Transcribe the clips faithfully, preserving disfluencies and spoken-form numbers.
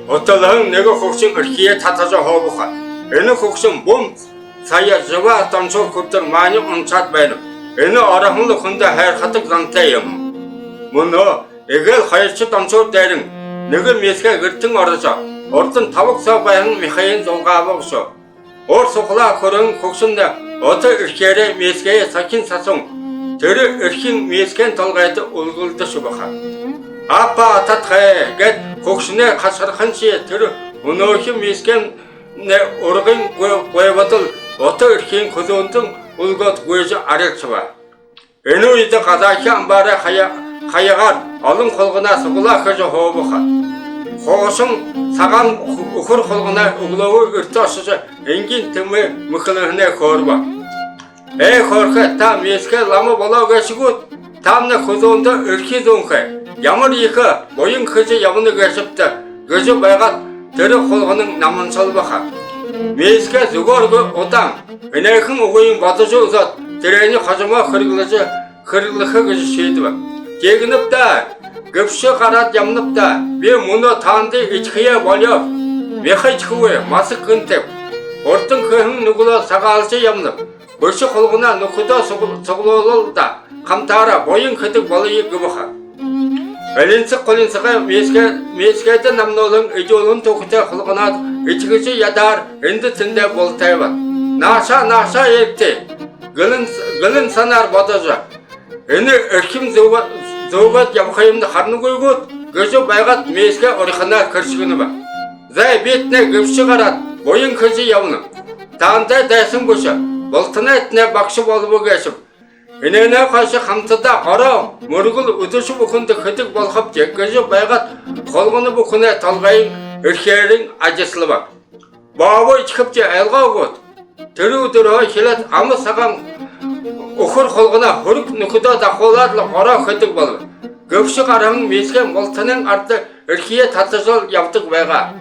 Уталһан нэгэ хүгшэн эрхиеэ татажа һууба ха. Энэ хүгшэн бүм сая жабаа тоншуур хүрэтэр маани уншаад байна. Энэ ороһон лэ хүндэ һайрхадаг зантай юм. Мүнөө эгээл хоёрши тоншуур дээрэнь нэгэ миисгэй гэртэнь орожо, урдань табаг соо байһан мяхыень зулгаабашоо. Уур сухалаа хүрэһэн хүгшэн ута эрхеэрээ миисгэеэ сахин сасуун, тэрэ эрхим миисгэн толгойдо үлгылдэшэбэ ха. «Аппа, ататхай!» гээд хүгшэнэй хашхарханшье, тэрэ үнөөхи миисгэмнай ургын гу-, гуйбадал ута эрхиин хүзүүндэнь үлгөөд гүйжэ арилшаба. Энэ үедэ газаахи амбаарай хая-, хаягаар олон хулганаа суглаа хэжэ һууба ха. Хуушан сагаан үхэ-, үхэр хулганаа үглөөгүүр эртэ ошожо, энгин тэмээ мэхэлһэнээ хөөрэбэ. «Ээ, хөөрхэн, та миисгэй лама болоо гээшэ гүт? Таамнай хүзүүндэ эрхи зүүнхэй. Ямар ехэ буян хэжэ ябана гээшэбта?» гэжэ байгаад, тэрэ хулганань наманшалба ха. Миисгэй зүгөөргүй удаан энээхэн үгыень бодожо үзөөд, тэрээниие хожомоо хэрэглэжэ, хэрэглэхэ гэжэ шиидэбэ. «Тиигэнэб даа, гэбшэ гараад ябанаб даа. Би мүнөө таанадые эдихэеэ болёоб. Мяха эдихэгүй, масаг гэнтэб. Урдань хэһэн нүгэлөө сагаалжа ябанаб. Бэшэ хулганаа нүхэдөө суг-, суглуулаад, хамтаараа буян хэдэг болоё», гэбэ ха. Элинсэг хулинсагай миисгэй-, миисгэйдэ намнуулан эдюулһэн түүхэтэй хулганаа эдихэжэ ядаар, эндэ тэндэ бултайба. «Наашаа, наашаа ерэгты. Гэлэн, гэлэн һанаар бодожо, энэ эрхим зүүгээ-, зүүгээд ябахыемни харанагүйгүт?» гэжэ байгаад, миисгэй уриханаар хэршэгэнэбэ. «Зай, би тнай гэбшэ гараад, буян хэжэ ябанаб. Таанадай дайсан бэшэ, бултанай тнай багша болобо гээшэб. Энээнһээ хойшо хамтадаа гороо мүргэл үдэшэ бүхэндэ хэдэг болохобди», гэжэ байгаад, хулгана бүхэнэй толгойень эрхеэрынь адислаба. «Бообо эдихэбди, ойлгоо гүт? Тэрэ үдэрһөө эхилээд ама сагаан үхэр хулганаа һүрэг нүхэдөө дахуулаад лэ гороо хэдэг болобо». Гэбшэ гараһан миисгэн бултанайн арда эрхиеэ татажал ябадаг байгаа.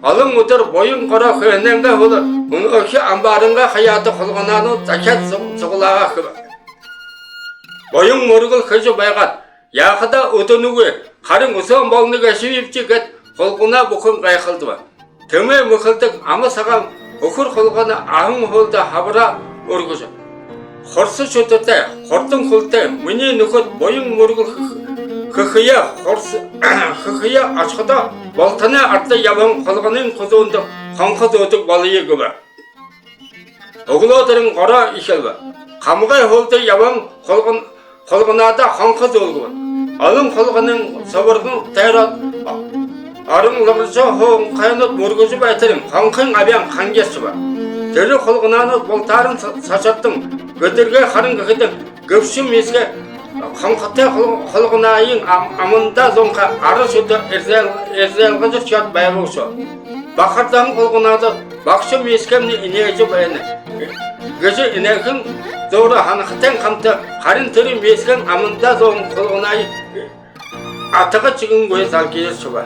Олон үдэр буян гороо хэһэнэйнгээ һүүлээр үнөөхи амбаарайнгаа хаяада хулганаанууд захяад су-, суглаагаа хэбэ. Буян мүргэл хэжэ байгаад, яахадаа үдэнэгүй, харин үсөөн болоно гээшэбибди гээд, хулганаа бүхэн гайхалдаба. Тэмээ мэхэлдэг ама сагаан үхэр хулгана аһан һүүлдэ хабараа үргэжэ: «Хурса шүдэтэй, хурдан хүлтэй минии нүхэд буян мүргэл хэ-, хэхэеэ, хурс-, хэхэеэ ошоходоо, бултанай арда ябаһан хулганын хүзүүндэ хонхо зүүдэг болоё», гэбэ. Үглөөдэрынь гороо эхилбэ. Хамагай һүүлдэ ябаһан хулган-, хулганаадаа хонхо зүүлгэбэ. Олон хулганын субарган тойроод, орон лабаржа, хонхонууд мүргэжэ байтарынь, хонхын абяан хангиршаба. Тэрэ хулганаанууд бултаараа са-, сашардан, гэдэргээ харан гэхэдэнь, гэбшэ миисгэй хонхотой хул-, хулганаайень ам-, амандаа зуунхай ара шүдэ эрзэл-, эрзэлгэжэрхёод байба бшуу. Бахардаһан хулганаадууд: «Багша миисгэмни энеэжэ байна», — гэжэ энеэхэн зуура һанахатайнь хамта, харин тэрэ миисгэн амандаа зууһан хулганаае атага чигэнгүй залгижаршаба.